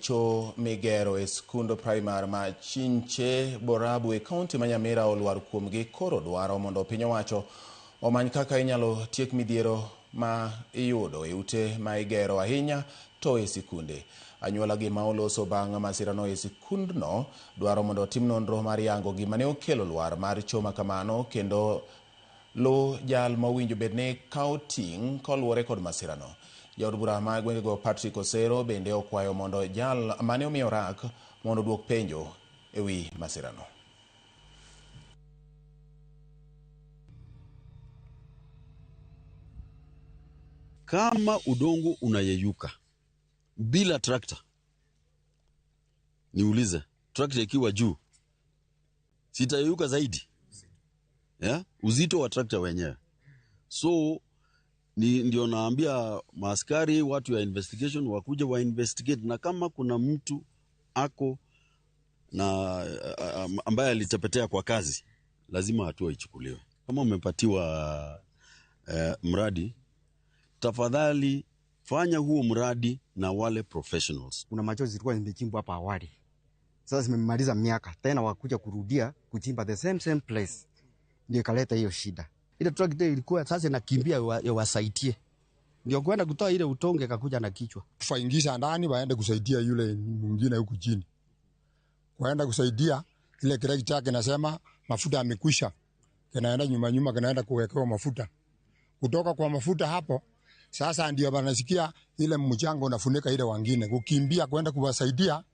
cho migero e skund primar ma Chinche Borabu e kaunti ma Nyamira olwar kuomgi koro dwaro mondo piny owacho omany kaka inyalo tiek midhiero ma iyudo e ute ma igero ahinya to e sikunde. Anyuola gi ma oloso bang' masirano e sikundno dwaro mondo otim nonro mar yango gima ne okelo lwar mar cho ma kamano kendo luw jal ma owinjo bed ni kawo ting' koluwore kod masirano. Jaod bura ma gwengego Patrick Osero bende okwayo mondo jal mane omiyo rak mondo oduok penjo e wi masirano. Kama udongo unayeyuka bila trakta, niulize, trakta ikiwa juu sitayeyuka zaidi? Yeah? Uzito wa trakta wenyewe. So ni ndio naambia maaskari watu ya investigation wakuja wa investigate, na kama kuna mtu ako na ambaye alitepetea kwa kazi, lazima hatua ichukuliwe. Kama umepatiwa mradi, tafadhali fanya huo mradi na wale professionals. Kuna machozi zilikuwa zimechimbwa hapa awali, sasa zimemaliza miaka tena, wakuja kurudia kuchimba the same same place, ndio ikaleta hiyo shida. Ile trakta ilikuwa sasa inakimbia iwasaidie, ndio kwenda kutoa ile utonge kakuja na kichwa. Tufaingisha ndani waende kusaidia yule mwingine huku chini, waenda kusaidia ile kireki chake, nasema mafuta yamekwisha, kinaenda nyuma nyuma, kinaenda kuwekewa mafuta. Kutoka kwa mafuta hapo sasa ndio wanasikia ile mchango unafunika ile wengine kukimbia kwenda kuwasaidia.